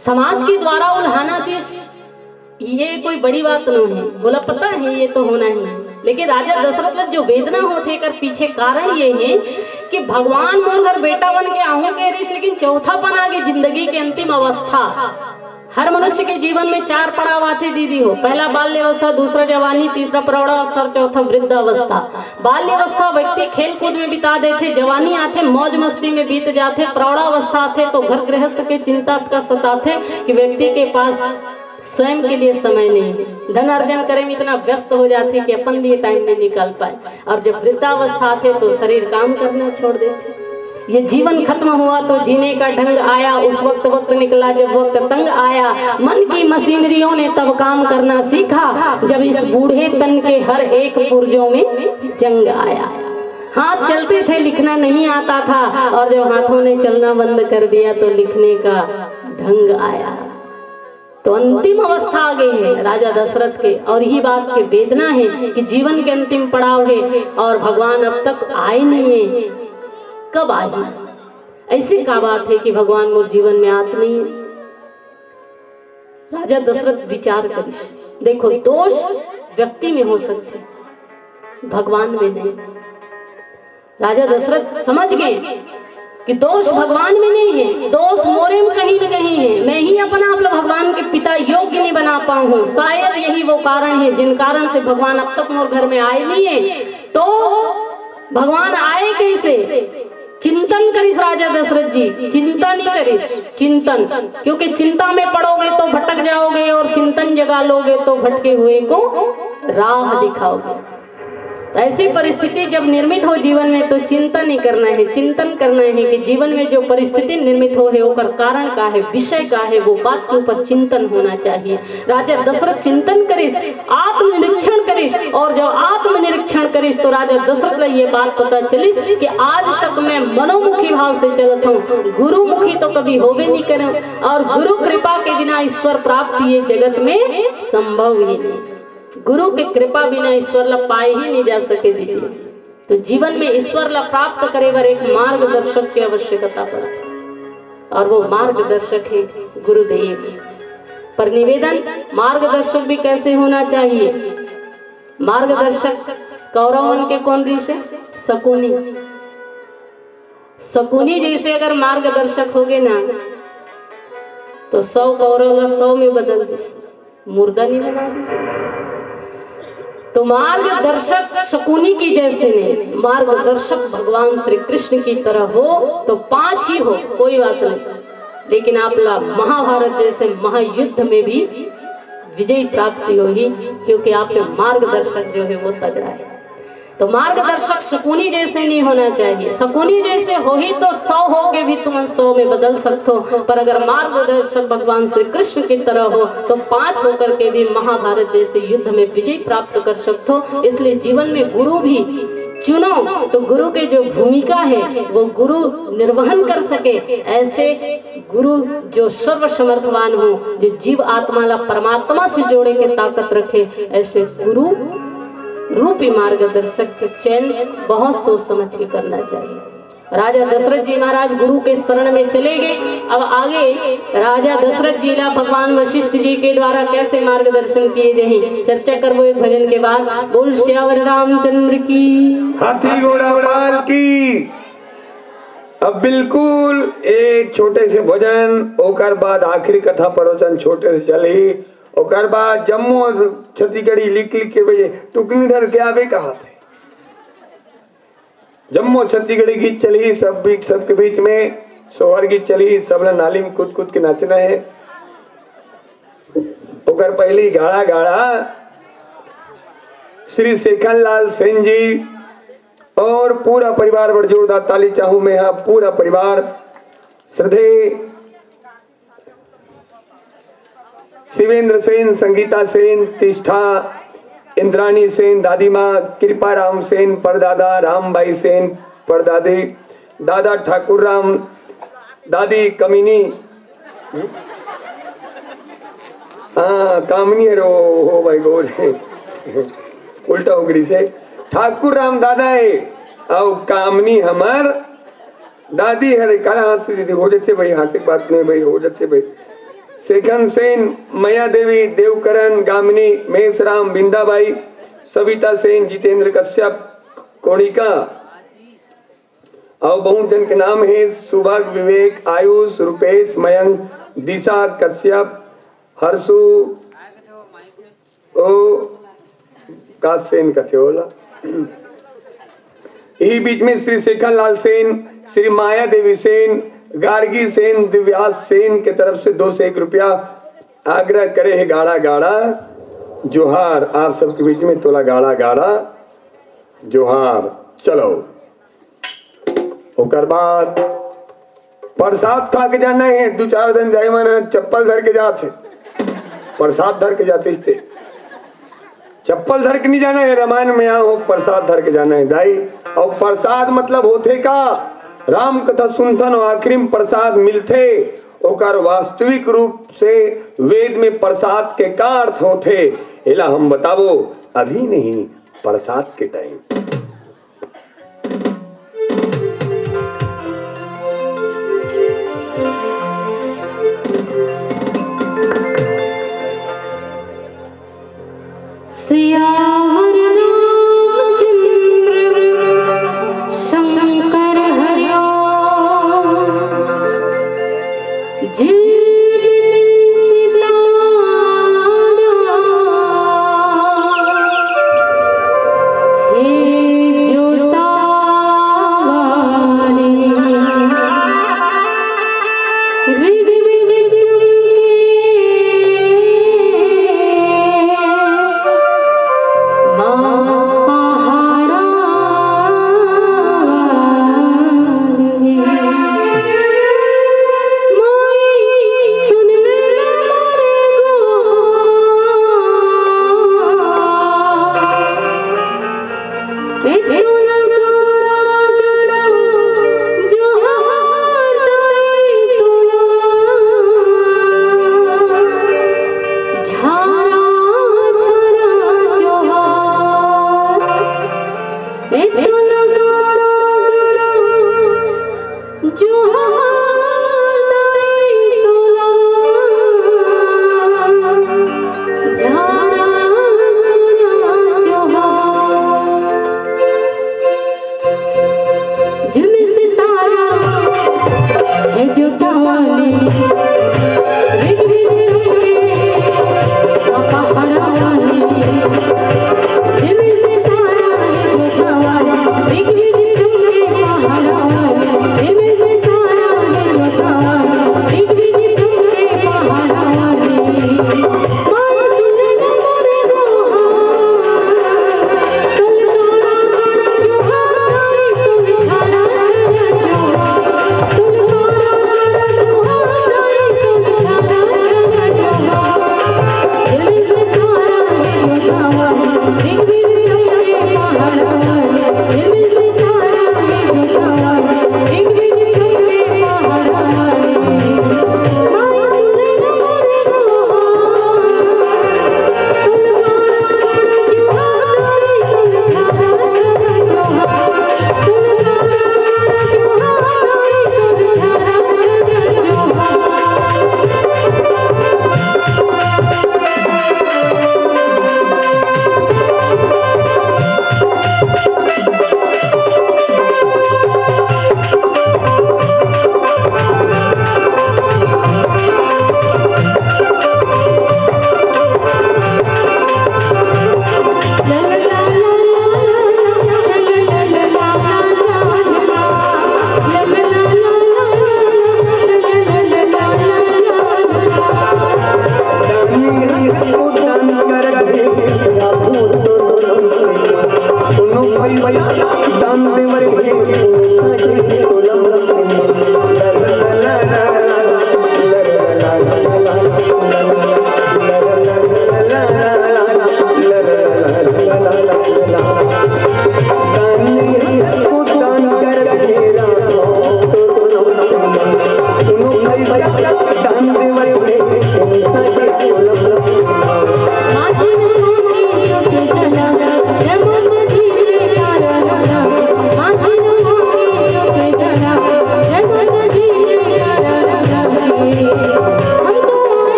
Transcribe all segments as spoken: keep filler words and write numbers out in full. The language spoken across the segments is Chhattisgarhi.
समाज के द्वारा उल्हाना दिस, ये कोई बड़ी बात नहीं है, बोला पता है ये तो होना ही है। लेकिन राजा दशरथ ला जो वेदना होथे, एकर पीछे कारण ये है कि भगवान मोर घर बेटा बन के आहूं कहे रिहिस, लेकिन चौथापन आगे, जिंदगी के अंतिम अवस्था। हर मनुष्य के जीवन में चार पड़ाव आथे दीदी हो, पहला बाल्यावस्था, दूसरा जवानी, तीसरा प्रौढ़ावस्था और चौथा वृद्धावस्था। बाल्यावस्था व्यक्ति खेल कूद में बिता देथे, जवानी आथे मौज मस्ती में बीत जाथे, प्रौढ़ावस्था आथे तो घर गृहस्थ के चिंता का सताथे कि व्यक्ति के पास स्वयं के लिए समय नहीं है, धन अर्जन करे में इतना व्यस्त हो जाथे कि अपन लिए टाइम नहीं निकाल पाए, और जब वृद्धावस्था आथे तो शरीर काम करना छोड़ देथे। ये जीवन खत्म हुआ तो जीने का ढंग आया, उस वक्त वक्त निकला जब वक्त तंग आया। मन की मशीनरियों ने तब काम करना सीखा, जब इस बूढ़े तन के हर एक पुर्जों में जंग आया। हाथ चलते थे, लिखना नहीं आता था, और जब हाथों ने चलना बंद कर दिया तो लिखने का ढंग आया। तो अंतिम अवस्था आ गई है राजा दशरथ के, और यही बात के वेदना है कि जीवन के अंतिम पड़ाव है और भगवान अब तक आए नहीं है, कब आए? ऐसी का बात है कि भगवान मोर जीवन में आत नहीं है? राजा दशरथ विचार करिस। देखो, दोष व्यक्ति में हो सकते, भगवान में नहीं। राजा दशरथ समझ गए कि दोष भगवान में नहीं है, दोष मोरे में कहीं न कहीं है। मैं ही अपना आप ला भगवान के पिता योग्य नहीं बना पाऊं हूं। शायद यही वो कारण है जिन कारण से भगवान अब तक मोर घर में आए नहीं है। तो भगवान आए कैसे? चिंतन करिस राजा दशरथ जी, चिंता नहीं करिस, चिंतन। क्योंकि चिंता में पड़ोगे तो भटक जाओगे, और चिंतन जगा लोगे तो भटके हुए को राह दिखाओगे। तो ऐसी परिस्थिति जब निर्मित हो जीवन में, तो चिंतन ही करना है, चिंतन करना है कि जीवन में जो परिस्थिति निर्मित हो है, ओकर कारण का है, विषय का है, वो बात के ऊपर चिंतन होना चाहिए। राजा दशरथ चिंतन करिस, आत्मनिरीक्षण करिस, और जब आत्मनिरीक्षण करिस तो राजा दशरथ ला ये बात पता चलिस कि आज तक मैं मनोमुखी भाव से चलत हूँ, गुरुमुखी तो कभी होबे नहीं करे, और गुरु कृपा के बिना ईश्वर प्राप्ति ये जगत में संभव ही नहीं। गुरु के कृपा बिना ईश्वर ला पाए ही नहीं जा सके दीदी। तो जीवन में ईश्वर ला प्राप्त करे बर एक मार्गदर्शक के आवश्यकता पड़थे, और वो मार्गदर्शक है गुरुदेव। पर निवेदन, मार्गदर्शक भी कैसे होना चाहिए? मार्गदर्शक कौरव मन के कौन रिहिसे? शकुनी। शकुनी जैसे अगर मार्गदर्शक होगे ना, तो सौ कौरव ला सौ में बदल दे, मुर्दा नहीं बना दे। तो मार्गदर्शक शकुनी की जैसे नहीं, मार्गदर्शक भगवान श्री कृष्ण की तरह हो तो पांच ही हो, कोई बात नहीं, लेकिन आप ला महाभारत जैसे महायुद्ध में भी विजय प्राप्ति होही, क्योंकि आपके मार्गदर्शक जो है वो तगड़ा है। तो मार्गदर्शक शकुनी जैसे नहीं होना चाहिए। शकुनी जैसे होही तो सौ होके भी तुमन सौ में बदल सकथो, पर अगर मार्गदर्शक भगवान श्री कृष्ण की तरह हो तो पांच होकर के भी महाभारत जैसे युद्ध में विजय प्राप्त कर सकथो। इसलिए जीवन में गुरु भी चुनो तो गुरु के जो भूमिका है वो गुरु निर्वहन कर सके, ऐसे गुरु जो सर्वसमर्थवान हो, जो जीव आत्मा ला परमात्मा से जोड़े के ताकत रखे, ऐसे गुरु रूपी मार्गदर्शक के चयन बहुत सोच समझ के करना चाहिए। राजा दशरथ जी महाराज गुरु के शरण में चले गए। अब आगे राजा दशरथ जी ला भगवान वशिष्ठ जी के द्वारा कैसे मार्गदर्शन किए जाही, चर्चा करबो एक भजन के बाद। बोल सियावर रामचंद्र की। हाथी घोड़ा पाल की। अब बिल्कुल एक छोटे से भजन, ओकर बाद आखिरी कथा प्रवचन छोटे से चलही, ओकर बाद जम्मो छत्तीसगढ़ी लिख लिख के भैया टुकनी धर के आवे कहा थे। जम्मो छत्तीसगढ़ी गीत चलही, सब बीच, सबके बीच में सोहर गीत चलही, सब ला नाली में कूद कूद के नाचना है। ओकर पहली गाड़ा गाड़ा श्री शेखन लाल सेन जी और पूरा परिवार, बड़ जोरदार ताली चाहूं मैं, हाँ, पूरा परिवार। श्रद्धेय शिवेंद्र सेन, संगीता सेन, तिष्ठा, इंद्राणी सेन, दादी माँ, कृपा राम सेन, परदादा, राम भाई सेन, परदादी, दादा ठाकुर राम, दादी कमिनी, हाँ, कामनी है रो, हो भाई, बोल, उल्टा हो गई से। ठाकुर राम दादा है, और कामनी हमार दादी है रे। काला हाथ से दीदी हो जाते भाई, हाथ से बात नहीं भाई, हो जाते भाई। सेखन सेन, मया देवी, देवकरण, गामिनी, मेसराम, बिंदाबाई, सविता सेन, जितेंद्र कश्यप, कोणिका, अउ बहुत जन के नाम हे, सुभग, विवेक, आयुष, रुपेश, मयंक, दिशा, कश्यप, हर्षु, ओ, का सेन कथे ओला। यही बीच में श्री शेखर लाल सेन, श्री माया देवी सेन, गार्गी सेन, दिव्यास सेन के तरफ से दो सौ एक रुपया आग्रह करे हे। गाड़ा गाड़ा जोहार, आप सबके बीच में तोला गाड़ा गाड़ा जोहार। चलो, ओकर बाद प्रसाद खा के जाना हे। दू चार दिन जाए मन चप्पल धर के जात हे, प्रसाद धर के जाते थे। चप्पल धर के नहीं जाना हे, रामायण में आओ, प्रसाद धर के जाना हे दाई। अउ प्रसाद मतलब होथे का? राम कथा सुनथन अउ आखिरी में प्रसाद मिलथे, ओकर वास्तविक रूप से वेद में प्रसाद के का अर्थ होथे, एला हम बताबो अभी नहीं, प्रसाद के टाइम। सियावर रामचंद्र शंकर हरिओ।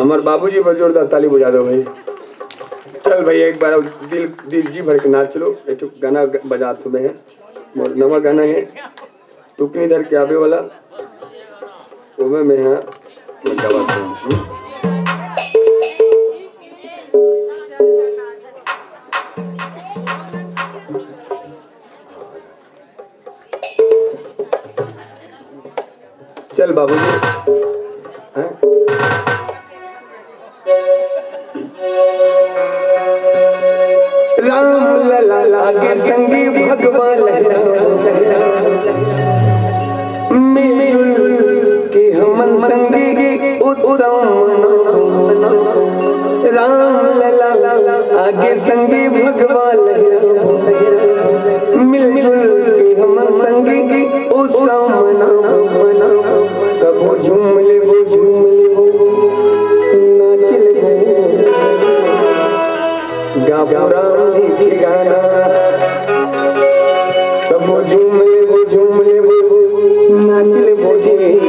हमारे बाबूजी पर जोरदार ताली बजा दो भाई। चल भाई, एक बार दिल दिल जी भर के नाच लो। एक ठो गाना ग- बजा तुम्हें है, मोर नवा गाना है, टुकनी धर के आवे वाला, ओमे में है, मजा बात है। चल बाबूजी, हैं? राम लला आगे संगी भगवान लहरा, मिलजुल के हमन संगी उत्सव मनाओ। राम लला आगे संगी भगवान लहरा, मिलजुल के हमन संगी उत्सव मनाओ, मनाओ। सबो झूम लेबो, झूम लेबो, नाच लेबो, गाबो राम जी के गाना। सबो झूम लेबो, झूम लेबो, नाच लेबो जी,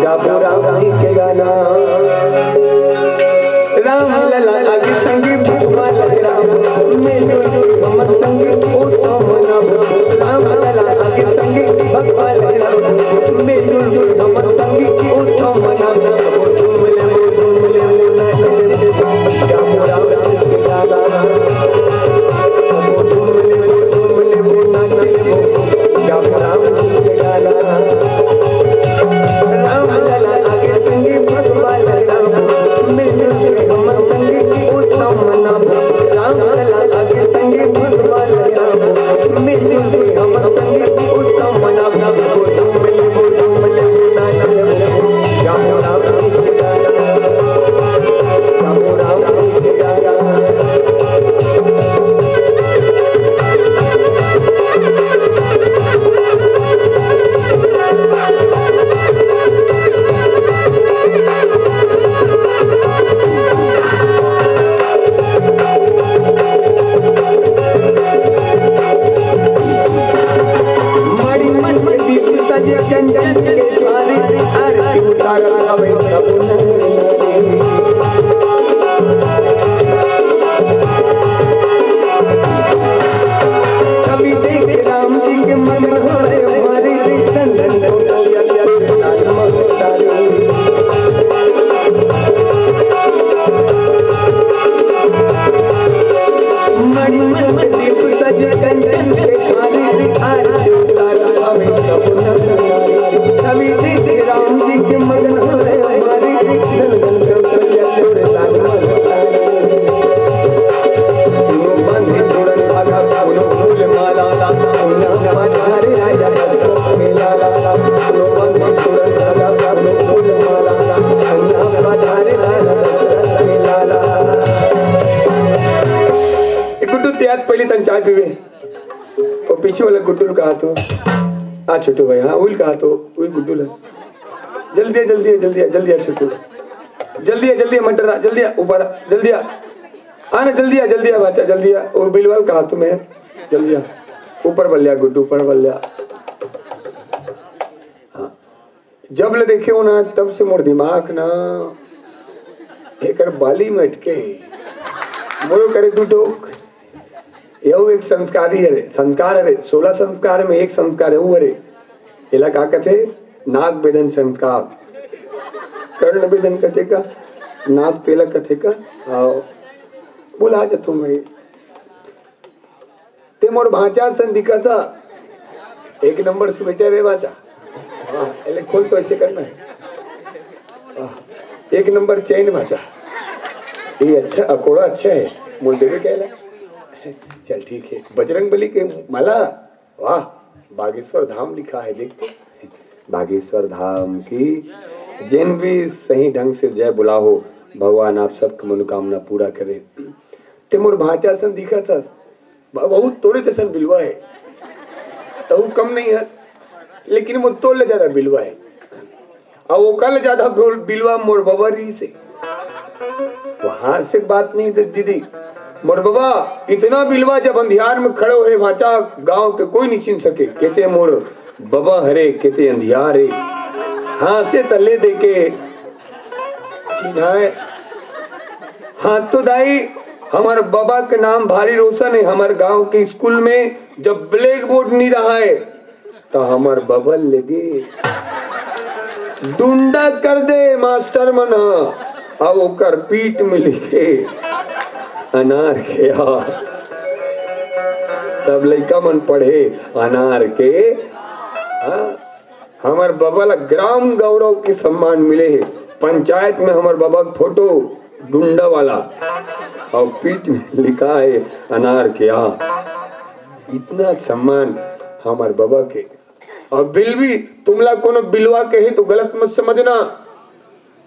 गाबो राम जी के गाना। राम लला आगे संगी भगवान राम, मिलजुल के हमन संगी उत्सव मनाबो। राम लला आगे संगी भगवान राम, मिलजुल के हमन संगी उत्सव मनाबो। ए गुड्डू, तैयार पहले तन चाय पीवे। वो पीछे वाला गुड्डू कहा तो, आ छोटू भाई, हाँ, उइल कहा तो, उइल गुड्डू ला। जल्दी आ, जल्दी आ, जल्दी आ, जल्दी आ छोटू। जल्दी आ, जल्दी आ, मटर आ, जल्दी आ, ऊपर आ, जल्दी आ। आ ना, जल्दी आ, जल्दी आ, बाचा, जल्दी आ। और बिलवाल कहा तुम्हें, जल्दी आ। ऊपर बल्लिया गुड्डू, ऊपर बल्लिया। हाँ। जब ले देखे हो ना, तब से मोर दिमाग ना एकर बाली में अटके हे। मोरो करे दू ठोक। यहू एक संस्कारी हरे, संस्कार हरे, सोलह संस्कार में एक संस्कार यहू हरे। एला का कथे? नाक बेदन संस्कार। कर्ण बेदन कथे का? नाक तेला कथे का? आओ। बोला जथो मैं। ते मोर भांचा सन दिखत हस। एक नंबर स्वेटर हे भांचा। हाँ, एले खोल तो ऐसे करना है। हाँ, एक नंबर चैन भांचा। ये अच्छा, अकोड़ा अच्छा है। मोल देवे क्या ला? चल ठीक है। बजरंग बली के माला, वाह, बागेश्वर धाम लिखा है, देख तो। बागेश्वर धाम की। जेन भी सही ढंग से जय बुलाहो, भगवान आप सबके मनोकामना पूरा करे। ते मोर भांचा सन दिखत हस, ब-, बहुत तोरे जैसन बिलवा है, तहू कम नहीं हस, लेकिन वो तोर ले ज्यादा बिलवा है। अउ ओकर ले ज्यादा बोल-, बिलवा मोर बबा रहिस हे। वो हास्य के बात नहीं दे-, दीदी, मोर बबा इतना बिलवा, जब अंधियार में खड़े होए भांचा, गांव के कोई नहीं चिन्ह सके। कहते मोर बबा हरे, कहते अंधियार हे। हांसे तले दे के चिन्हाय। हाँ तो दाई, हमर बबा के नाम भारी रोशन हे। हमर गांव के स्कूल में जब ब्लैक बोर्ड नहीं रहा है, तो हमर बबा ल लेगे डुंडा कर दे मास्टर मन ह, अउ ओकर पीठ में लिखे अनार के आ। तब लइका मन पढ़े अनार के आ। हमर बबा ल ग्राम गौरव के सम्मान मिले हे। पंचायत में हमर बबा के फोटो डुंडा वाला अउ पीठ में लिखा है अनार के आ। इतना सम्मान हमर बबा के। अउ बिल भी, तुमला कोनो बिलवा कहे तो गलत मत समझना।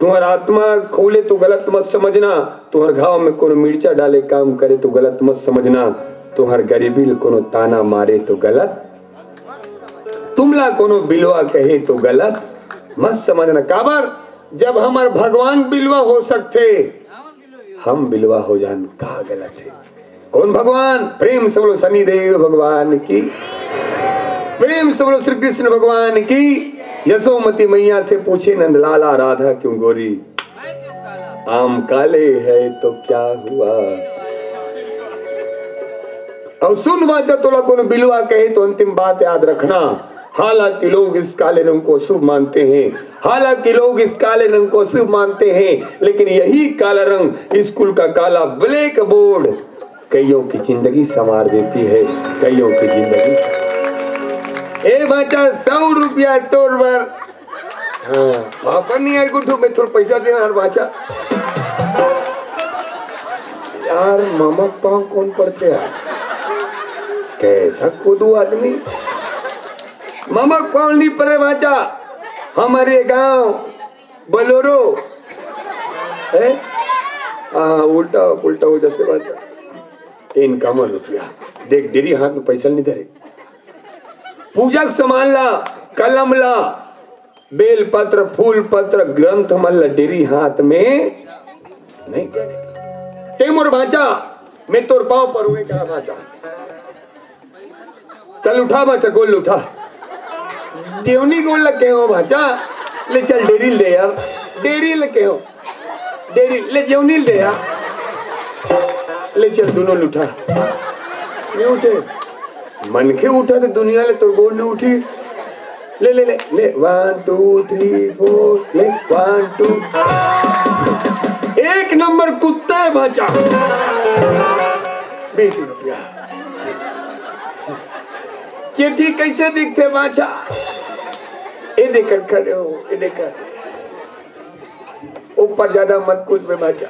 तुम्हार आत्मा खोले तो गलत मत समझना। तुम्हार घाव में कोनो मिर्चा डाले काम करे तो गलत मत समझना। तुम्हार गरीबी ल कोनो ताना मारे तो गलत, तुमला कोनो बिलवा कहे तो गलत मत समझना। काबर, जब हमर भगवान बिलवा हो सकथे, हम बिलवा हो जान, का गलत हे? कौन भगवान? प्रेम से बोलो शनिदेव भगवान की, प्रेम से बोलो श्री कृष्ण भगवान की। यशोमती मैया से पूछे नंद लाला, राधा क्यों गोरी? आम काले है तो क्या हुआ? अउ सुन बाचा, तोला कोनो बिलवा कहे तो अंतिम बात याद रखना। हालांकि लोग इस काले रंग को अशुभ मानते हैं, हालांकि लोग इस काले रंग को अशुभ मानते हैं, लेकिन यही काला रंग, स्कूल का काला ब्लैक बोर्ड, कईयों की जिंदगी संवार देती है, कईयों की जिंदगी। ए बाचा, सौ रुपया तोर बर। हाँ, पापा नहीं आए गुड्डू, मैं थोड़ा पैसा देना यार बाचा। यार, ममक पाँव कौन पड़थे यार? कैसा कोदू आदमी। ममक पाँव नहीं पड़े बाचा। हमर गांव बोलेरो है। हाँ, उल्टा पुल्टा हो जाथे बाचा। इनका मन रुपया देख, डेरी हाथ में पैसा नहीं धरे। पूजा के सामान ला, कलम ला, बेल पत्र, फूल पत्र, ग्रंथ मन ला डेरी हाथ में नहीं धरे। ते मोर भांचा, मैं तोर पांव परूं करा भांचा। चल उठा भांचा, गोल उठा। देवनी गोल लगे हो भांचा, ले चल डेरी ले यार, डेरी लगे हो, डेरी ले जेवनी ले यार, ले चल दोनों ल उठा। नहीं उठे, मनखे उठा तो दुनिया ले तोर गोड़ नहीं उठी। ले, ले, ले, ले, वन, टू, थ्री, फोर, ले, वन, टू। एक नंबर कुत्ता है भांचा। बीस रुपया। चेठी कैसे दिखथे भांचा? ए देकर खड़े हो, ए देकर। ऊपर ज्यादा मत कूद बे भांचा।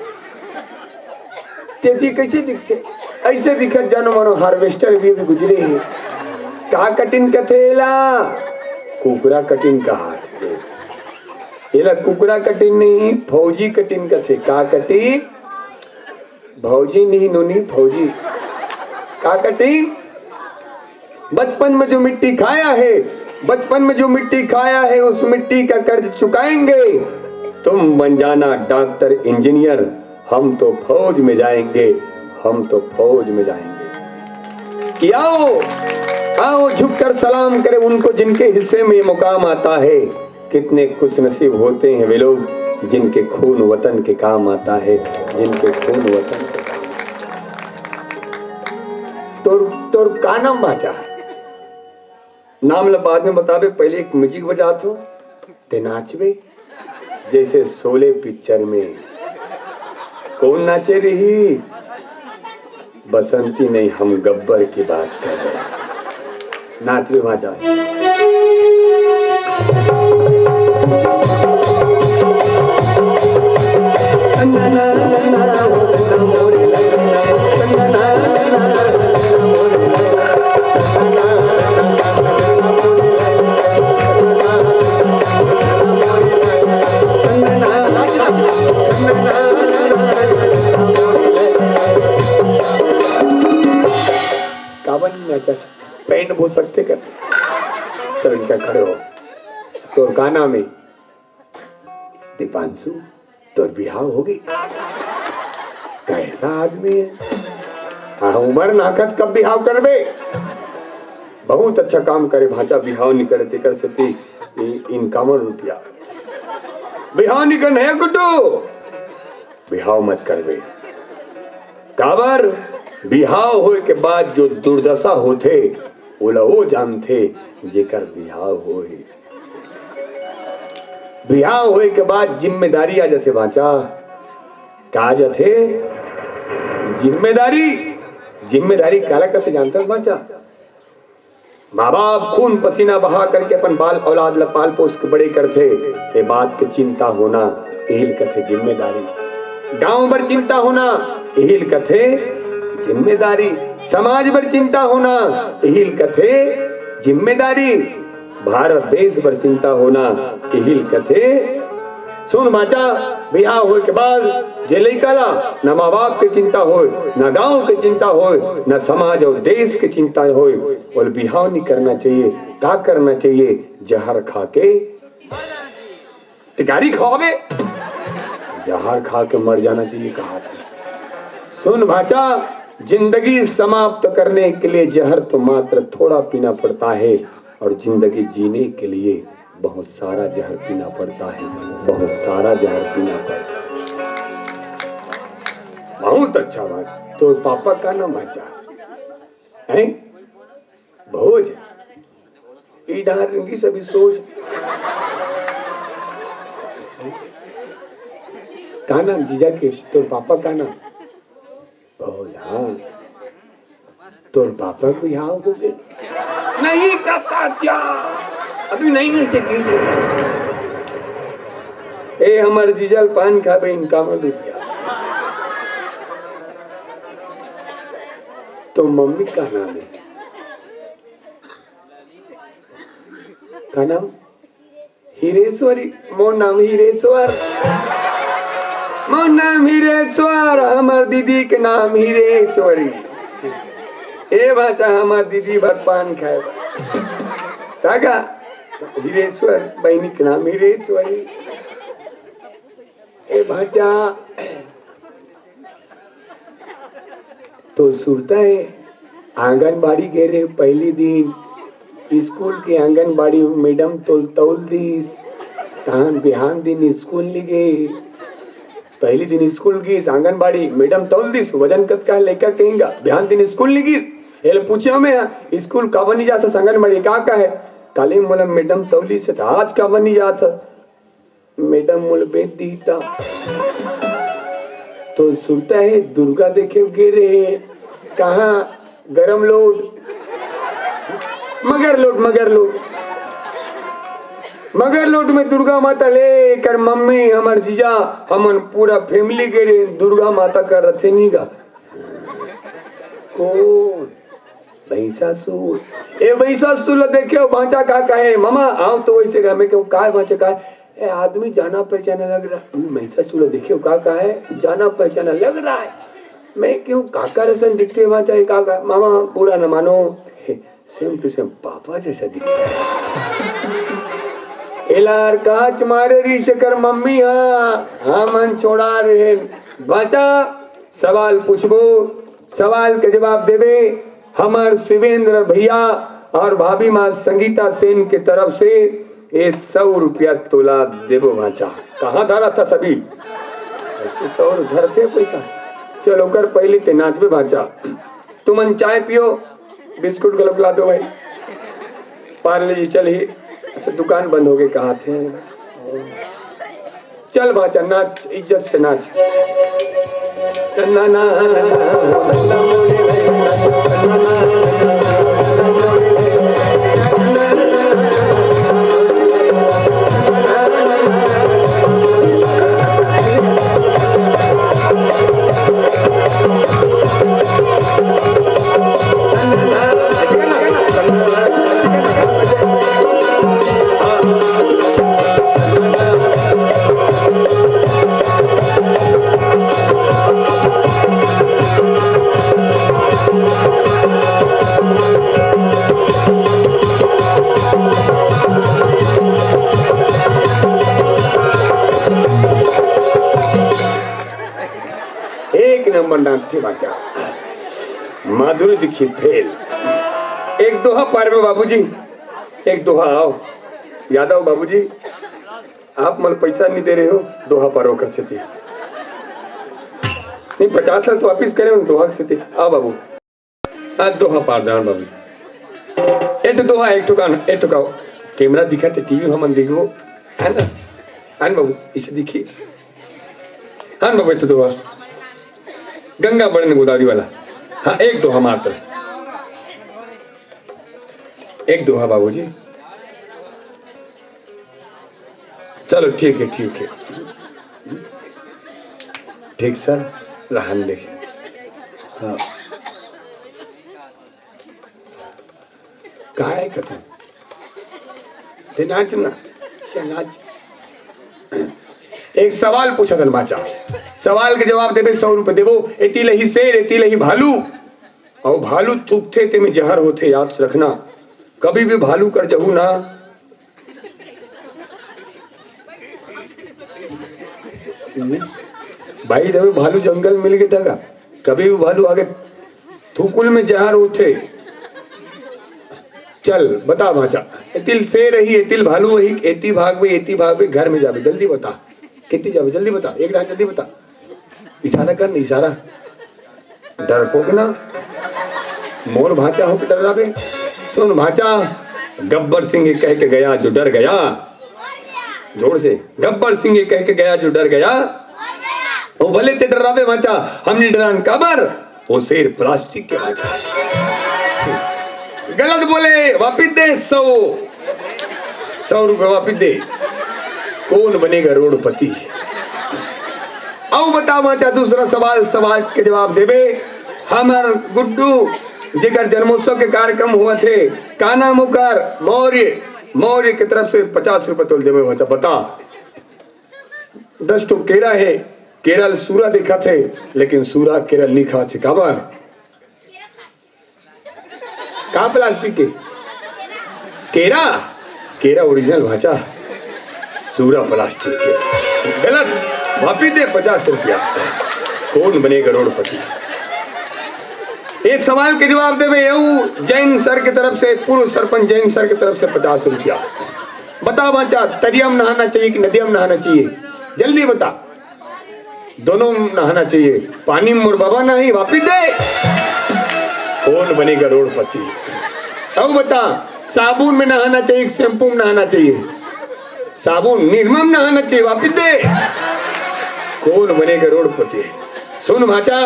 चेठी कैसे दिखथे? ऐसे दिखत जानो मानो harvester भी अभी गुजरे हे। का कटिन कथे एला? कुकरा कटिन कहाथे। एला कुकरा कटिन नहीं, फौजी कटिन कथे। का कटिन? भौजी नहीं नोनी, फौजी। का कटिन? बचपन में जो मिट्टी खाया है, बचपन में जो मिट्टी खाया है, उस मिट्टी का कर्ज चुकाएंगे। तुम बन जाना डॉक्टर, इंजीनियर, हम तो फौज में जाएंगे, हम तो फौज में जाएंगे। कि आओ, आओ, झुककर सलाम करें उनको, जिनके हिस्से में ये मुकाम आता है। कितने खुशनसीब होते हैं वे लोग, जिनके खून वतन के काम आता है, जिनके खून वतन के काम आता है। तोर, तोर का नाम भांचा? नाम ला बाद में बताबे, पहले एक music बजात हो, ते नाचबे। जैसे शोले पिक्चर में कौन नाचे रही? बसंती नहीं, हम गब्बर की बात कर रहे हैं। नाच भी वहां जाओ। काबर नहीं नाचा? पैंट हो सकथे कर। चल इनका खड़े हो। तोर का नाम है? दीपांशु। तोर बिहाव होगे? कैसा आदमी है? हाँ, उमर नाकत कब बिहाव करबे? बहुत अच्छा काम करे भांचा, बिहाव नहीं करे तेकर सेती इ-, इनकावन रुपया। बिहाव नहीं करना है गुड्डू? बिहाव मत करबे। काबर, बिहाव होए के बाद जो दुर्दशा होथे, ओला वो जानथे जेकर बिहाव होए। बिहाव होए के बाद जिम्मेदारी आ जाथे बाचा। का आ जाथे? जिम्मेदारी। जिम्मेदारी काला कथे जानथस बाचा? माँ बाप खून पसीना बहा करके अपन बाल औलाद ला पाल पोस के बड़े करथे, ये बात के चिंता होना, इहिल कथे जिम्मेदारी। गांव बर चिंता होना, इहिल कथे जिम्मेदारी। समाज बर चिंता होना, इहिल कथे जिम्मेदारी। भारत देश बर चिंता होना, इहिल कथे। सुन बाचा, बिहाव होए के बाद जे लइका ला न माँ बाप के चिंता होए, न गांव के चिंता होए, न समाज और देश के चिंता होए, बोल, बिहाव नहीं करना चाहिए। का करना चाहिए? जहर खा के तिकारी खावे, जहर खा के मर जाना चाहिए, कहा था। सुन भाचा, जिंदगी समाप्त करने के लिए जहर तो मात्र थोड़ा पीना पड़ता है, और जिंदगी जीने के लिए बहुत सारा जहर पीना पड़ता है, बहुत सारा जहर पीना पड़ता है। बहुत अच्छा भाचा। तोर पापा का नाम भाचा? हैं? भोज। ई डार रंगी सभी सोच। का नाम जीजा के? तोर पापा का नाम? भोज, हाँ। तोर पापा को यहाँ हो गए? नहीं काका, क्या? अभी नहीं, नहीं से की से। ए, हमर जीजल पान खाबे, इनका में रुपया। तो मम्मी का नाम है? का नाम? हिरेश्वरी। मोर नाम हिरेश्वर। मोर नाम हिरेश्वर, हमर दीदी के नाम हिरेश्वरी। ए भाचा, हमर दीदी बर पान खाए बर। ताका हिरेश्वर, बहिनी के नाम हिरेश्वरी। ए भाचा, तो सुरता है, आंगनबाड़ी गे रहे पहली दिन, स्कूल के आंगनबाड़ी मैडम तोल तौल दीस, तहन बिहान दिन स्कूल नहीं गए। पहली दिन स्कूल गीस, आंगनबाड़ी मैडम तौल दीस, वजन कतका है लइका कहेंगा, बिहान दिन स्कूल नहीं गीस। एले पूछे मैं, स्कूल काबर नहीं जाता, आंगनबाड़ी का का है? काले मोला मैडम तौली से, आज काबर नहीं जाता? मैडम मोला बेच दी ता। तो सुरता है, दुर्गा देखे गे रहे। कहाँ? गरम लोट। मगर लोट, मगर लोट। मगर लोट में दुर्गा माता ले कर मम्मी, हमर जीजा, हमन पूरा फैमिली गे रहे। दुर्गा माता का रथे नहीं गा। कौन? भैंसासुर। ए भैंसासुर ला देखे हो, भांचा का कहे, "मामा, आओ तो वैसे घर में।" क्यों, "काय भांचा, काय?" "ए, आदमी जाना पहचाना लग रहा है।" "हम्म, भैंसासुर ला देखे हो, का कहे, जाना पहचाना लग रहा है।" मैं क्यों, "काका रसन दिखते भांचा, ये काका?" "मामा, बुरा न मानो, सेम टू सेम पापा जैसा दिखता है।" एलार काच मारे रही से कर मम्मी, हाँ, हमन छोड़ा रहे। भांचा, सवाल पूछबो, सवाल के जवाब देबे। हमर शिवेंद्र भैया और भाभी माँ संगीता सेन के तरफ से ये सौ रुपया तोला देबो भांचा। कहाँ धरा था सभी? अच्छा, सौ धरते पैसा। चलो कर पहले ते नाचबे भांचा। तुमन चाय पियो, बिस्कुट घलोक ला दो भाई। पार्ले जी चल ही। अच्छा, दुकान बंद हो गई, कहा थे। चल भांचा, नाच, इज्जत से नाच। एक नंबर नाचथे भांचा। माधुरी दीक्षित फेल। एक दोहा पारबे बाबूजी, एक दोहा। आओ यादव बाबूजी, आप मन पैसा नहीं दे रहे हो, दोहा पारो कर छेती। नहीं, पचास ला तो वापिस करे हूँ, तो हक से ते। आ बाबू, आ दोहा पार जान बाबू। एक तो दोहा, एक ठो कान, एक ठो का कैमरा दिखा थे, टीवी हमन देखबो, है ना? आन बाबू, इसे देखिए। आन बाबू, एक तो दोहा। गंगा बरन गोदावरी वाला। हाँ, एक दोहा मात्र। एक दोहा बाबूजी। चलो, ठीक है, ठीक है। ठीक सर, रहन दे। हाँ। काय कथा? ते नाच ना, नाच। एक सवाल पूछा तन बाचा, सवाल के जवाब देबे, सौ रुपये देबो। एती लही शेर, एती लही भालू, अउ भालू थूकथे, तेमे जहर होथे, याद रखना। कभी भी भालू कर जहू ना। भाई, देखो, भालू जंगल मिल गया था का? कभी भी भालू आगे थूकुल में जहर होथे। चल, बता भाचा, एतिल शेर रही, एतिल भालू वही, एती भागबे, एती भागबे, घर में जाबे, जल्दी बता, कितनी जाबे, जल्दी बता, एक डाल जल्दी बता। इशारा कर ना, इशारा। डरपोक ना, मोर भाचा होके डर्राबे। सुन भाचा, गब्बर सिंह ये कह के गया जो डर गया, जोर से, गब्बर सिंह ये कह के गया जो डर गया, ओ भले ते डर्राबे भाचा, हम नहीं डरान, काबर? वो शेर प्लास्टिक के भाचा। गलत बोले, वापिस दे सौ। सौ रुपये वापिस दे। कौन बनेगा रोडपति? अउ बता बाचा, दूसरा सवाल, सवाल के जवाब देबे। हमर गुड्डू, जेकर जन्मोत्सव के कार्यक्रम होवत हे, का नाम ओकर? मौर्य। मौर्य के तरफ से पचास रुपये तोल देबे बाचा, बता। दस ठो केरा हे, केरा ल सूरा दिखत हे, लेकिन सूरा केरा ल नी खात हे, काबर? का प्लास्टिक के? केरा? केरा ओरिजिनल भाचा, सूरा प्लास्टिक के। गलत, वापिस दे पचास रुपया। कौन बने करोड़पति? ये सवाल के जवाब देबे, यहू जैन सर के तरफ से, पूर्व सरपंच जैन सर के तरफ से पचास रुपया। बता बाचा, तरिया में नहाना चाहिए कि नदिया में नहाना चाहिए? जल्दी बता। दोनों नहाना चाहिए। पानी में मोर बाबा नहाही, वापिस दे। कौन बने करोड़पति? अब बता, साबुन में नहाना चाहिए कि शैम्पू में नहाना चाहिए? साबुन, निरमा में नहाना चाहिए, वापिस दे। कौन बने करोड़पति? सुन भाचा,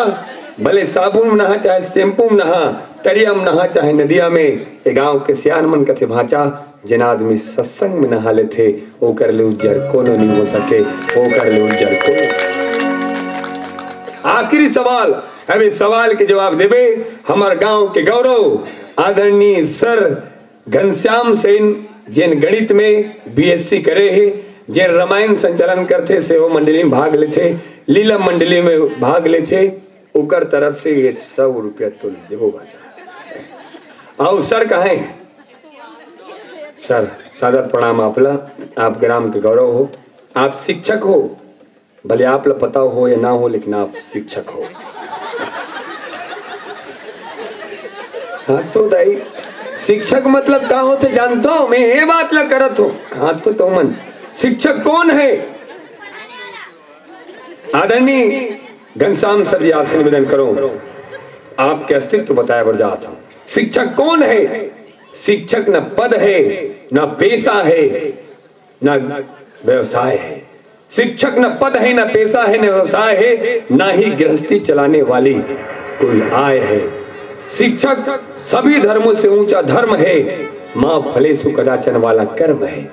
भले साबुन में नहा, चाहे शैम्पू में नहा, तरिया में नहा, चाहे नदिया में, ये गांव के सियान मन कथे भाचा, जेन आदमी सत्संग में नहा लेथे, ओकर ले उज्जर कोनो नहीं हो सके, ओकर ले उज्जर कोनो। आखिरी सवाल, अब इस सवाल के जवाब देबे हमर गांव के गौरव आदरणीय सर घनश्याम सेन, जेन गणित में बीएससी करे हे, जेन रामायण संचालन करथे, सेवा मंडली में भाग लेथे, लीला मंडली में भाग लेथे, ओकर तरफ से ये सौ रुपया तो देबो बाचा। अउ सर कहाँ हे? सर, सादर प्रणाम आप ला, आप ग्राम के गौरव हो, आप शिक्षक हो, भले आप ला पता हो या ना हो, लेकिन आप शिक्षक हो। हाँ तो दाई, शिक्षक मतलब का होथे जानथो? मैं ये बात ला करत हूँ। हाँ तो, तो मन शिक्षक कौन है? आदरणीय घनश्याम सर जी, आपसे निवेदन करो, आपके अस्तित्व बताए बर जात हूँ। शिक्षक कौन है? शिक्षक न पद है, न पेशा है, न व्यवसाय है। शिक्षक न पद है, न पेशा है, न व्यवसाय है, ना ही गृहस्थी चलाने वाली कोई आय है। शिक्षक सभी धर्मों से ऊंचा धर्म है, मा फलेषु कदाचन वाला कर्म है।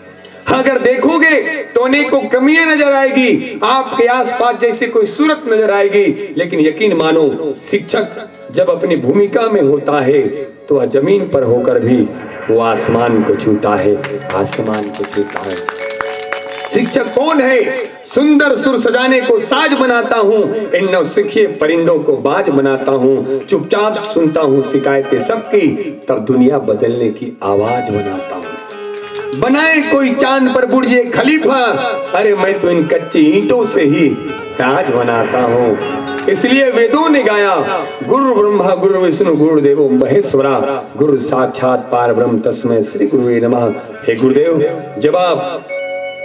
अगर देखोगे तो अनेकों कमियां नजर आएगी, आपके आसपास जैसी कोई सूरत नजर आएगी, लेकिन यकीन मानो, शिक्षक जब अपनी भूमिका में होता है तो वह जमीन पर होकर भी वो आसमान को छूता है, आसमान को छूता है। शिक्षक कौन है? सुंदर सुर सजाने को साज बनाता हूँ, इन नौसिखिए परिंदों को बाज बनाता हूँ, चुपचाप सुनता हूँ शिकायतें सबकी, तब दुनिया बदलने की आवाज बनाता हूँ। बनाए कोई चांद पर बुर्ज खलीफा, अरे मैं तो इन कच्ची ईंटों से ही ताज बनाता हूँ। इसलिए वेदों ने गाया, गुरु ब्रह्मा गुरु विष्णु गुरु देवो महेश्वरा, गुरु साक्षात पार ब्रह्म तस्मै श्री गुरुवे नमः। हे गुरुदेव, जब आप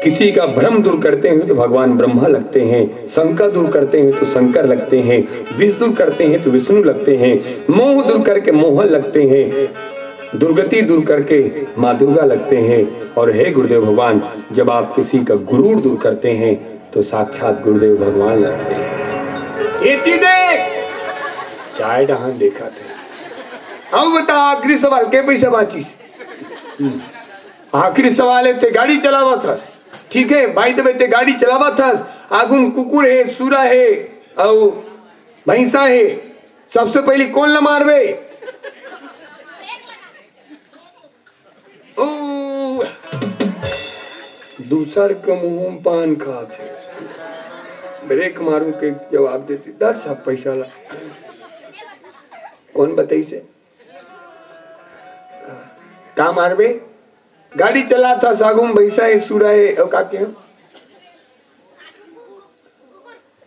किसी का भ्रम दूर करते हैं तो भगवान ब्रह्मा लगते हैं, शंका दूर करते हैं तो शंकर लगते हैं, विष दूर करते हैं तो विष्णु लगते हैं, मोह दूर करके मोहन लगते हैं, दुर्गति दूर करके माँ दुर्गा लगते हैं। और हे गुरुदेव भगवान, जब आप किसी का गुरूर दूर करते हैं तो साक्षात गुरुदेव भगवान लगते हैं। एती देख, चाय डहान देखा थे। अब बता, आखिरी सवाल, के पैसा बांचिस? हम्म। आखिरी सवाल है, ते गाड़ी चलावत हस, ठीक है भाई, तबे ते गाड़ी चलावत हस, आगुन कुकुर है, सूरा है, अउ भैंसा है, सबसे पहली कौन ला मारबे? ओ, दूसर के मुंह में पान खात है, ब्रेक मारू के जवाब देती, दर सब पैसा ला। कौन बताई से? का मारबे? गाड़ी चलात हस, आगू में भैंसा है, सूरा है, अउ का के?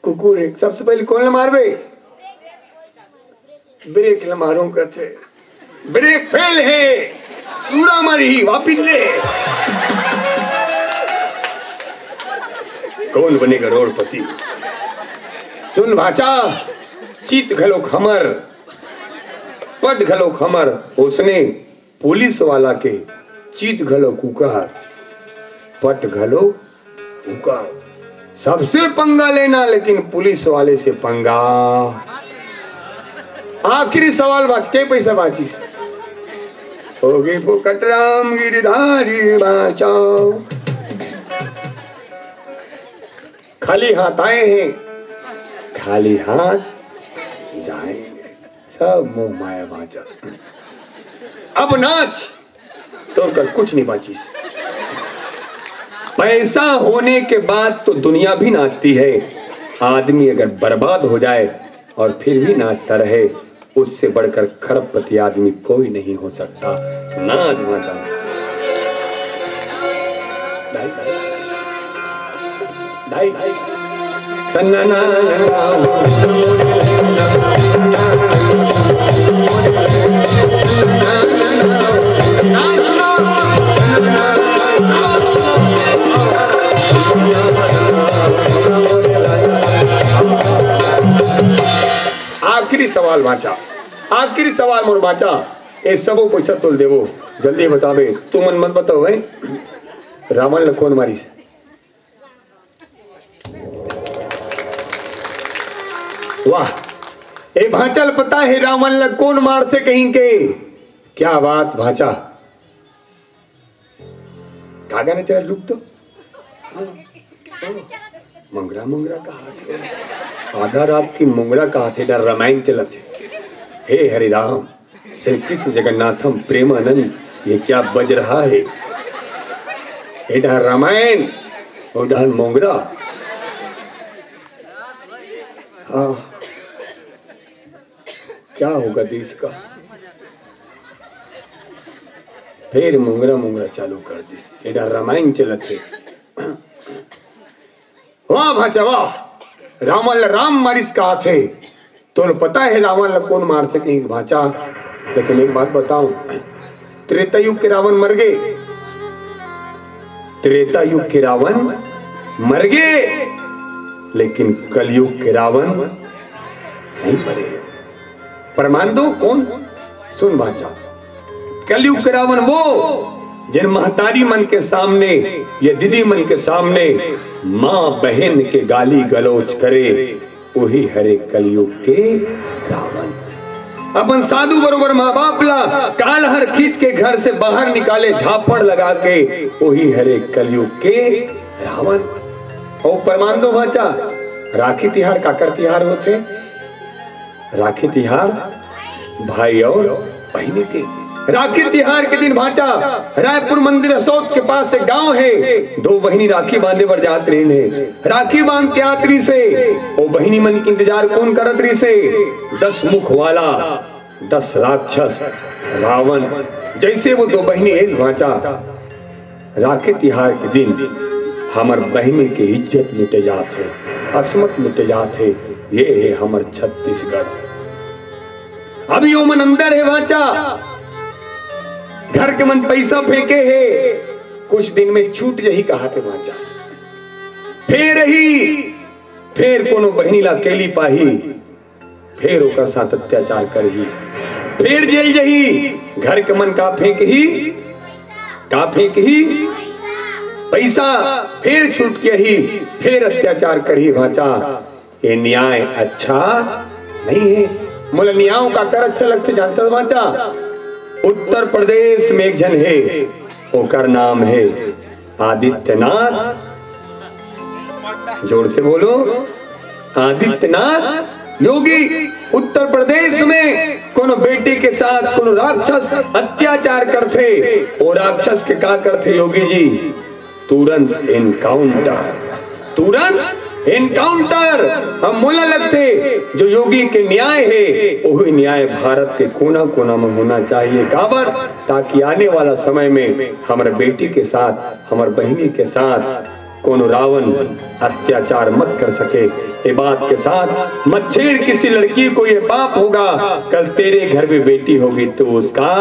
कुकुर है। सबसे पहले कौन ला मारबे? ब्रेक ला मारो कथे। ब्रेक फेल है, सूरा मरही, वापिस ले। कौन बने करोड़पति? सुन भांचा, चित घलो खमर, पट घलो खमर, ओसने पुलिस वाला के चित घलो कुकर, पट घलो कुकर। सबसे पंगा लेना, लेकिन पुलिस वाले से पंगा। आखिरी सवाल बांच, के पैसा बांचिस? होगी फोकट राम गिरधारी बांचो। खाली हाथ आए हैं, खाली हाथ जाएंगे। सब मोह माया बांचा। अब नाच, तोर कर कुछ नहीं बांचिस। पैसा होने के बाद तो दुनिया भी नाचती है। आदमी अगर बर्बाद हो जाए और फिर भी नाचता रहे, उससे बढ़कर खरबपति आदमी कोई नहीं हो सकता। नाच भांचा। भाई, भाई। भाई, भाई। सन्ना ना ना ना। आखिरी सवाल बांचा, आखिरी सवाल मोर बांचा। ए सबो पैसा तोल देवो, जल्दी बतावे। तुमन मत बताओ भाई, रावण ला कौन मारिस? वाह, ए भांचा ल पता है रावण ला कौन मारथे कहिके? क्या बात भांचा। का गाना चला, रुक तो। हाँ, हाँ। मोंगरा मोंगरा कहाथे। आधा रात के मोंगरा कहाथे, डर रामायण चलत हे। हे हरे राम, श्री कृष्ण जगन्नाथम प्रेमानंद, ये क्या बज रहा है? ए डहर रामायण, ओ डहर मोंगरा। हाँ, क्या होगा देश का? फिर मोंगरा मोंगरा चालू कर दिस। ए डहर रामायण चलत हे। वाह भांचा वाह, रावण ला राम मारिस कहाथे। तोर पता है रावण ला कौन मारथे कहिके भांचा? लेकिन एक बात बताऊं, त्रेता युग के रावण मर गे, त्रेता युग के रावण मर गे, लेकिन कलयुग के रावण नहीं मरे। प्रमाण दो, कौन? सुन भांचा, कलयुग के रावण वो, जिन महतारी मन के सामने या दीदी मन के सामने माँ बहन के गाली गलौज करे, वही हरे कलयुग के रावण। अपन साधु बरोबर माँ बाप ला कालहर खींच के घर से बाहर निकाले, झापड़ लगा के, वही हरे कलयुग के रावण। अउ प्रमाण दो भांचा, राखी तिहार काकर तिहार होथे? राखी तिहार भाई और बहिनी के। राखी तिहार के दिन भांचा, रायपुर मंदिर हसौद के पास एक गांव है, दो बहिनी राखी बांधे बर जात रहिन हे। राखी बांध के आत रहिस हे, ओ बहिनी मन के इंतजार कौन करत रहिस हे? दस मुख वाला, दस राक्षस, रावण। जैसे वो दो बहिनी आइस भांचा, राखी तिहार के दिन हमर बहिनी के इज्जत लुटे जात हे, असमत लुटे जात हे। ये हे हमर छत्तीसगढ़। अभी ओमन अंदर हे भांचा, घर के मन पैसा फेंके हे, कुछ दिन में छूट जही कहाथे भांचा। फेर ही, फेर कोनो बहिनी ला अकेली पाही, फेर ओकर साथ अत्याचार करही, फेर जेल जही, घर के मन का फेंकही, का फेंकही, पैसा, फेर छूट के ही, फेर अत्याचार करही भांचा। ये न्याय अच्छा नहीं है। मोला न्याय काकर अच्छा लगथे जानथस भांचा? उत्तर प्रदेश में एक झन हे, ओकर नाम हे आदित्यनाथ। जोर से बोलो, आदित्यनाथ योगी। उत्तर प्रदेश में कोनो बेटी के साथ कोनो राक्षस अत्याचार करथे, वो राक्षस के का करथे योगी जी? तुरंत एनकाउंटर, तुरंत एनकाउंटर। अब मोला लगथे जो योगी के न्याय हे, वही न्याय भारत के कोना कोना में होना चाहिए। काबर? ताकि आने वाला समय में हमर बेटी के साथ, हमर बहिनी के साथ कोनो रावण अत्याचार मत कर सके। ये बात के साथ, मत छेड़ किसी लड़की को, ये पाप होगा। कल तेरे घर में बेटी होगी तो उसका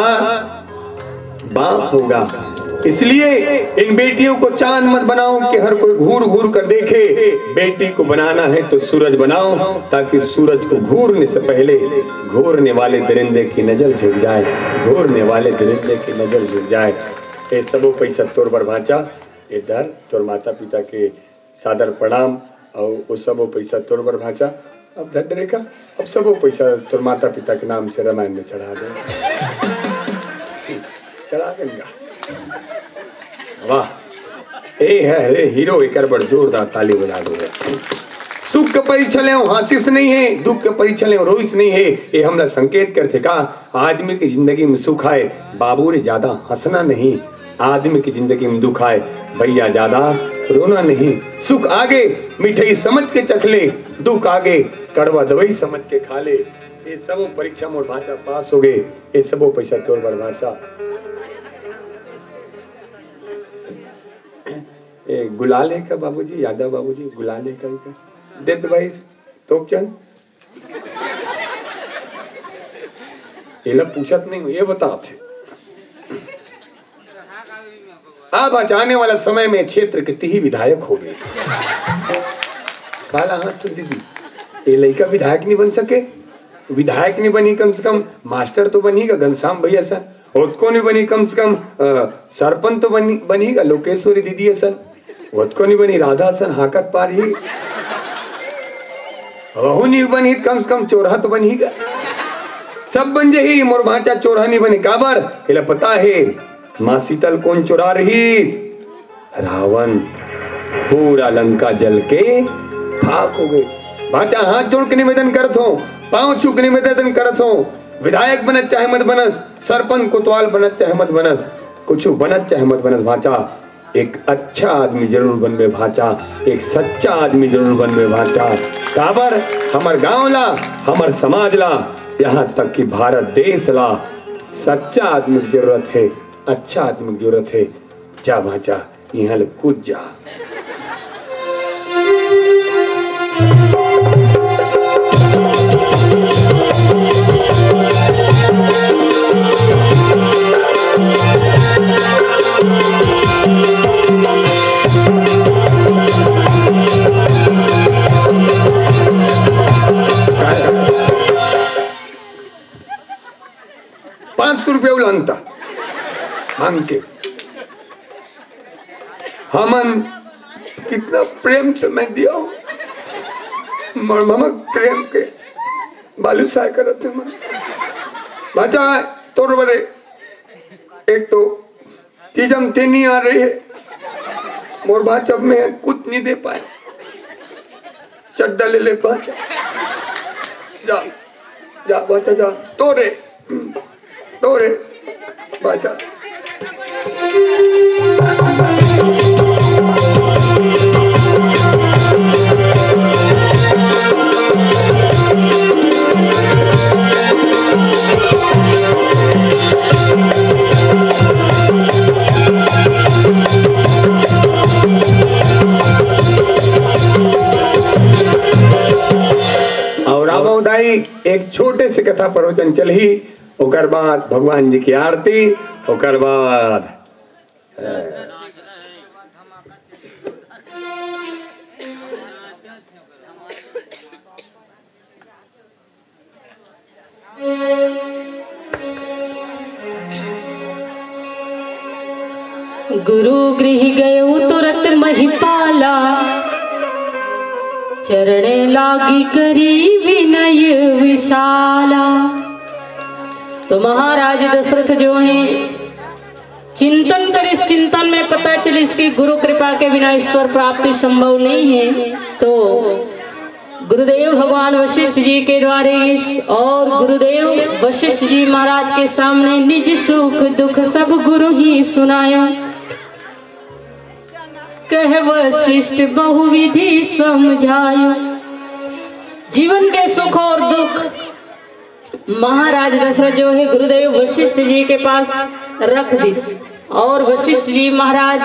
बाप होगा। इसलिए इन बेटियों को चांद मत बनाओ कि हर कोई घूर घूर कर देखे। बेटी को बनाना है तो सूरज बनाओ, ताकि सूरज को घूरने से पहले घूरने वाले दरिंदे की नजर झुक जाए, घूरने वाले दरिंदे की नजर झुक जाए। ये सबो पैसा तोर बर भांचा, ये धर तोर माता पिता के सादर प्रणाम। अउ वो सबो पैसा तोर बर भांचा। अब धर डरे का, अब सबो पैसा तोर माता पिता के नाम से रामायण में चढ़ा दे। चढ़ा देंगा। वाह, ए है रे हीरो, एकर बर जोरदार ताली बजा दो। सुख के परीक्षा ले आशीष नहीं है, दुख के परीक्षा ले रोइस नहीं है। ये हमला संकेत करथे का आदमी की जिंदगी में सुख आए, बाबू रे, ज्यादा हंसना नहीं। आदमी की जिंदगी में दुख आए, भैया, ज्यादा रोना नहीं। सुख आगे मिठाई समझ के चख ले, दुख आगे कड़वा दवाई समझ के खा ले। ये सब परीक्षा मोर भांचा पास हो गए, ये सबो पैसा तोर बर भांचा। ए, गुलाल है का बाबूजी? यादव बाबूजी, गुलाल है का? दे तो भाई, तोपचंद। एला पूछत नहीं हूँ, ये बतात हे। अब आने वाला समय में क्षेत्र के तिही विधायक होगे। काला हाथ तो दीदी, ये लइका विधायक नहीं बन सके, विधायक नहीं बनी, कम से कम मास्टर तो बनी का घनश्याम भैया सर, ओतको नहीं बनी, कम से कम, अ, सरपंच तो बनी, बनी का लोकेश्वरी दीदी सर। ओतको नहीं बनी, राधा सन हाकत पारही। वहू नहीं बनी, कम से कम चोरहा तो बनही का। सब बन जही, मोर भांचा चोरहा नहीं बने। काबर? एला पता हे, माँ शीतल कोन चोरा रही? रावण। पूरा लंका जल के खाक हो गए। भांचा हाथ जोड़ के निवेदन करत हो, पांव छू के निवेदन करत हो, विधायक बनत चाहे मत बनस, सरपंच कोतवाल बनत चाहे मत बनस, कुछ बनत चाहे मत बनस भांचा, एक अच्छा आदमी जरूर बनबे भांचा, एक सच्चा आदमी जरूर बनबे भांचा। काबर? हमर गांव ला, हमर समाज ला, यहाँ तक कि भारत देश ला सच्चा आदमी की जरूरत हे, अच्छा आदमी की जरूरत हे। जा भांचा, यहाँ ले कूद जा। पाँच सौ रुपया उलानता मांग के। हमन कितना प्रेम से मैं दिया हूँ। मरममक प्रेम के बालूशाही करत हे मन। भांचा, तोर बरे एक तो चीज हम ते नहीं आ रही है। मोर भांचा, मैं कुछ नहीं दे पाए। चड्डा ले ले भांचा। जा, जा भांचा जा। तोरे, तोरे भांचा। और आवो दाई, एक छोटे से कथा प्रवचन चलही, ओकर बाद भगवान जी की आरती, ओकर बाद गुरु गृह गयो तुरत महिपाला, चरण लागी करी विनय विशाला। तो महाराज दशरथ जो है, चिंतन करिस, चिंतन में पता चलिस कि गुरु कृपा के बिना ईश्वर प्राप्ति संभव नहीं है। तो गुरुदेव भगवान वशिष्ठ जी के द्वारे इस, और गुरुदेव वशिष्ठ जी महाराज के सामने निज सुख दुख सब गुरु ही सुनायो। कह वशिष्ठ बहुविधि समझायो। जीवन के सुख और दुख महाराज दशरथ जो है, गुरुदेव वशिष्ठ जी के पास रख दिस, और वशिष्ठ जी महाराज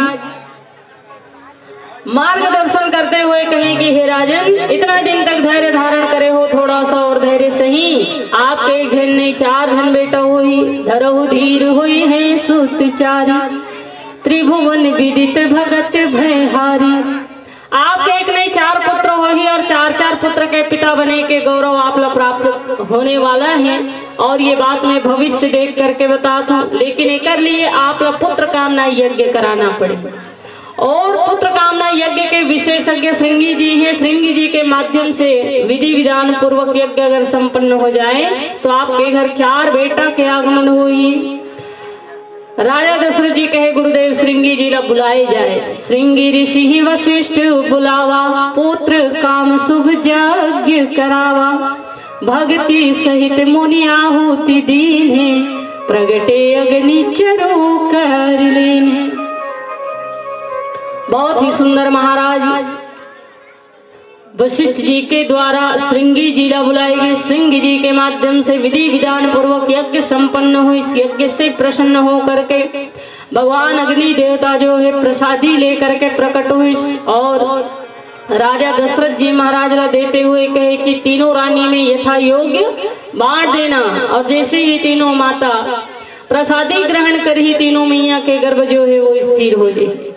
मार्गदर्शन करते हुए कहे कि हे राजन, इतना दिन तक धैर्य धारण करे हो, थोड़ा सा और धैर्य सही। आपके एक झन नहीं, चार झन बेटा होई, धरहु धीर होई है सुत चारी। त्रिभुवन विदित भगत भयहारी। आपके एक नहीं, चार पुत्र होही और चार चार पुत्र के पिता बने के गौरव आप ला प्राप्त होने वाला है। और ये बात मैं भविष्य देख करके बताता हूँ, लेकिन एकर लिए आप ला पुत्र कामना यज्ञ कराना पड़े। और पुत्र कामना यज्ञ के विशेषज्ञ श्रृंगी जी हैं। श्रृंगी जी के माध्यम से विधि विधान पूर्वक यज्ञ अगर संपन्न हो जाए, तो आपके घर चार बेटा के आगमन होई। राजा दशरथ जी कहे, गुरुदेव श्रृंगी जी ला बुलाए जाए। श्रृंगी ऋषि ही वशिष्ठ बुलावा, पुत्र काम शुभ यज्ञ करावा। भक्ति सहित मुनि आहुति दीन्हे, प्रगटे अग्नि चरो कर लीन्हे। बहुत ही सुंदर महाराज वशिष्ठ जी के द्वारा श्रृंगी जी ला बुलाए गए। श्रृंगी जी के माध्यम से विधि विधान पूर्वक यज्ञ संपन्न हुई। इस यज्ञ से प्रसन्न होकर के भगवान अग्नि देवता जो है, प्रसादी लेकर के प्रकट हुई और राजा दशरथ जी महाराज ला देते हुए कहे कि तीनों रानी में यथा योग्य बांट देना। और जैसे ही तीनों माता प्रसादी ग्रहण कर ही, तीनों मैया के गर्भ जो है, वो स्थिर हो जाए।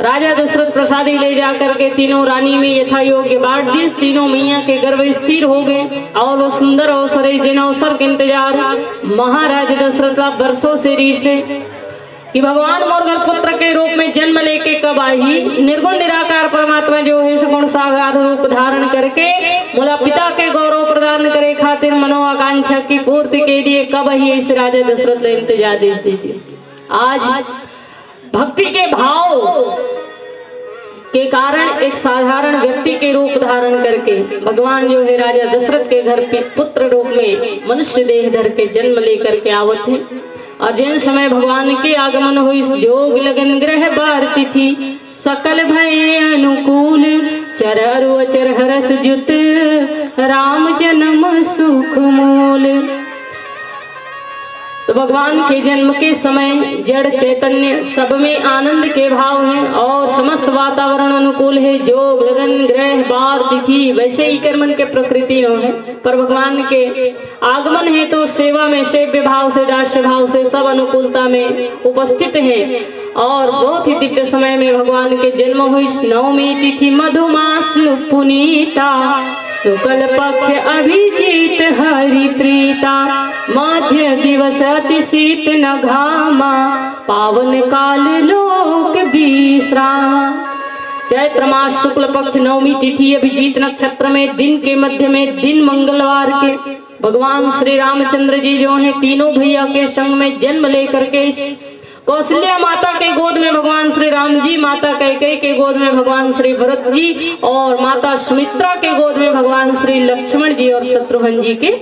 राजा दशरथ प्रसादी ले जा करके तीनों रानी में यथा योग्य बांट दिस। तीनों मैया के गर्भ स्थिर हो गए और वो सुंदर अवसर है, जिन अवसर के इंतजार महाराज दशरथ ला बरसों से रीस है कि भगवान मोर घर पुत्र के रूप में जन्म लेके कब आही। निर्गुण निराकार परमात्मा जो है, सगुण साकार रूप धारण करके मोला पिता के गौरव प्रदान करे खातिर मनोकांक्षा की पूर्ति के लिए कब आही, ऐसे राजा दशरथ ला इंतजार दिस दीजिए। आज भक्ति के भाव के कारण एक साधारण व्यक्ति के रूप धारण करके भगवान जो है, राजा दशरथ के घर पे पुत्र रूप में मनुष्य देह धर के जन्म लेकर के आवत है। और जिन समय भगवान के आगमन हुई, जोग लगन ग्रह बार तिथि सकल भय अनुकूल, चर अरु अचर हरस जुत राम जन्म सुख मूल। तो भगवान के जन्म के समय जड़ चैतन्य सब में आनंद के भाव है और समस्त वातावरण अनुकूल है। जोग लगन ग्रह बार तिथि वैसे ही कर्मन के प्रकृति हो है, पर भगवान के आगमन है तो सेवा में सेव्य भाव से, दास्य भाव से सब अनुकूलता में उपस्थित है। और बहुत ही दिव्य समय में भगवान के जन्म हुई। नवमी तिथि मधुमास पुनीता, शुक्ल पक्ष अभिजीत हरि प्रीता, मध्य दिवस अति शीत न घामा, पावन काल लोक विश्रामा। चैत्र मास शुक्ल पक्ष नवमी तिथि अभिजीत नक्षत्र में दिन के मध्य में दिन मंगलवार के भगवान श्री रामचंद्र जी जो हैं, तीनों भैया के संग में जन्म लेकर के इस कौशल्या माता के गोद में भगवान श्री राम जी, माता कैकेयी के गोद में भगवान श्री भरत जी और माता सुमित्रा के गोद में भगवान श्री लक्ष्मण जी और शत्रुघ्न जी के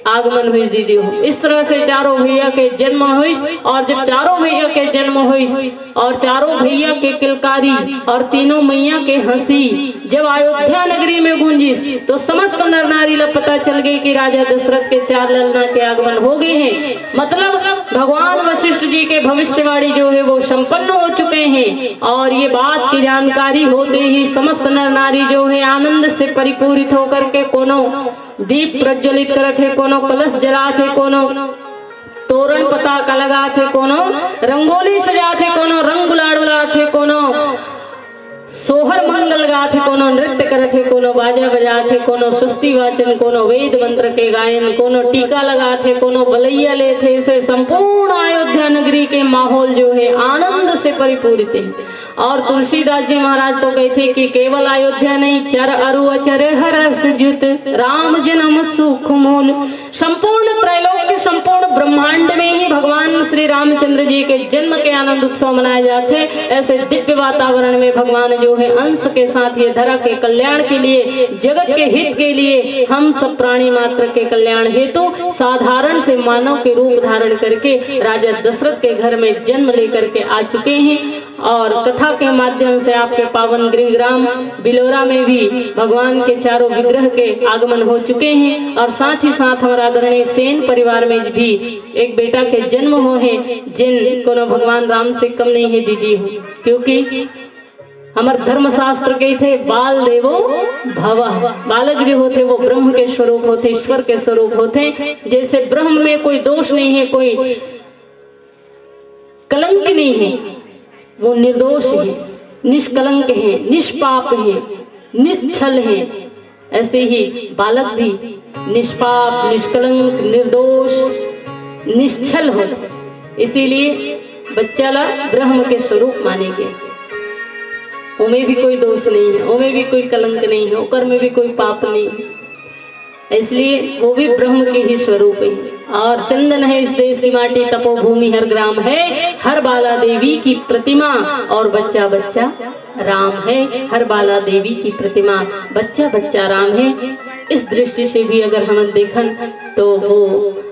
आगमन हुई। दीदी हो, इस तरह से चारों भैया के जन्म हुई। और जब चारों भैया के जन्म हुई और चारों भैया के किलकारी और तीनों मैया के हंसी जब अयोध्या नगरी में गूंजिस, तो समस्त नर नारी ला पता चल गई कि राजा दशरथ के चार ललना के आगमन हो गए हैं। मतलब भगवान वशिष्ठ जी के भविष्यवाणी जो है, वो संपन्न हो चुके हैं। और ये बात की जानकारी होते ही समस्त नर नारी जो है, आनंद से परिपूरित होकर के कोनो दीप प्रज्वलित करत है, कोनो कलश जलात है, कोनो तोरण पताका लगात है, कोनो रंगोली सजात है, कोनो रंग गुलाल उड़ात है, कोनो सोहर मंगल गाथे, कोनो नृत्य करथे, कोनो बाजा बजाथे, कोनो स्वस्ति वाचन, कोनो वेद मंत्र के गायन, कोनो टीका लगाथे, कोनो बलैया लेथे, से संपूर्ण अयोध्या नगरी के माहौल जो है आनंद से परिपूरित है। और तुलसीदास जी महाराज तो कहते कि केवल अयोध्या नहीं, चर अरु अचर हरस जुत, राम जन्म सुख मूल। संपूर्ण त्रैलोक्य, संपूर्ण ब्रह्मांड में ही भगवान श्री रामचंद्र जी के जन्म के आनंद उत्सव मनाए जाते। ऐसे दिव्य वातावरण में भगवान जो है अंश के साथ ये धरा के कल्याण के लिए, जगत के हित के लिए, हम सब प्राणी मात्र के कल्याण हेतु साधारण से मानव के रूप धारण करके राजा दशरथ के घर में जन्म लेकर के आ चुके हैं। और कथा के माध्यम से आपके पावन गृह ग्राम बिलोरा में भी भगवान के चारों विग्रह के आगमन हो चुके हैं। और साथ ही साथ हमारा आदरणीय सेन परिवार में भी एक बेटा के जन्म हो है, जिन कोनो भगवान राम से कम नहीं है दीदी हो, क्योंकि हमर धर्मशास्त्र के थे, "बाल देवो भव।" बालक जो होते वो ब्रह्म के स्वरूप होते, ईश्वर के स्वरूप होते। जैसे ब्रह्म में कोई दोष नहीं है, कोई कलंक नहीं है, वो निर्दोष है, निष्कलंक है, निष्पाप है, निश्छल है। ऐसे ही बालक भी निष्पाप, निष्कलंक, निर्दोष, निश्छल हो। इसीलिए बच्चा ला ब्रह्म के स्वरूप माने गे। ओमे भी कोई दोष नहीं है, ओमे भी कोई कलंक नहीं है, ओकर में भी कोई पाप नहीं है। इसलिए वो भी ब्रह्म के ही स्वरूप है। और चंदन है इस देश की माटी, तपोभूमि हर ग्राम है, हर बाला देवी की प्रतिमा और बच्चा बच्चा राम है, हर बाला देवी की प्रतिमा, बच्चा बच्चा राम है। इस दृष्टि से भी अगर हम देखन तो वो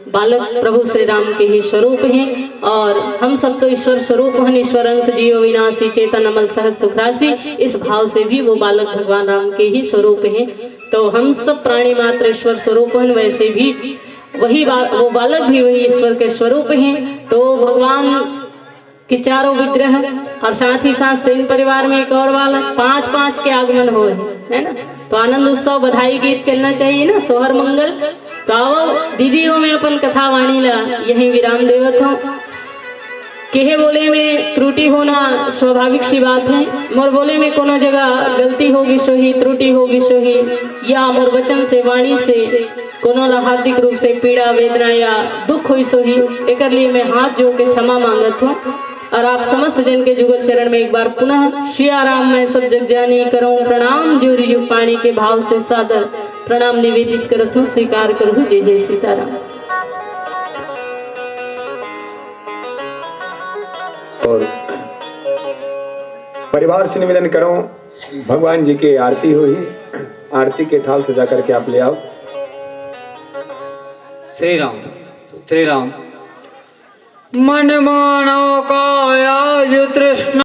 बालक प्रभु श्री राम के ही स्वरूप हैं। और हम सब तो ईश्वर स्वरूप हन, "ईश्वर अंश जीव विनाशी, चेतन अमल सहज सुखराशि।" इस भाव से भी वो बालक भगवान राम के ही स्वरूप हैं। तो हम सब प्राणी मात्र ईश्वर स्वरूप हन, वैसे भी वही बा-, वो बालक भी वही ईश्वर के स्वरूप हैं। तो भगवान के चारों विग्रह और साथ ही साथ सेन परिवार में एक और बालक, पांच पांच के आगमन हो है, है ना? तो आनंद उत्सव, बधाई गीत चलना चाहिए ना, सोहर मंगल। तो आवो दीदी हो, मैं अपन कथा वाणी ला यही विराम देवत हूँ। केहे बोले में त्रुटि होना स्वाभाविक सी बात है। मोर बोले में कोनो जगह गलती होगी सोही, त्रुटि होगी सोही, या मोर वचन से, वाणी से कोनो ला हार्दिक रूप से पीड़ा, वेदना या दुख होई सोही, एकर लिए मैं हाथ जोड़ के क्षमा मांगत हूँ। और आप समस्त जन के जुगल चरण में एक बार पुनः सिया राम मैं सब जग जानी, करूँ प्रणाम जोरी जुग पानी के भाव से सादर प्रणाम निवेदित करत हूँ, स्वीकार करूँ। जय जय सीताराम। और परिवार से निवेदन करो, भगवान जी की आरती हुई, आरती के थाल सजा करके आप ले आओ। श्री राम, श्री राम। मन मानव का आज तृष्णा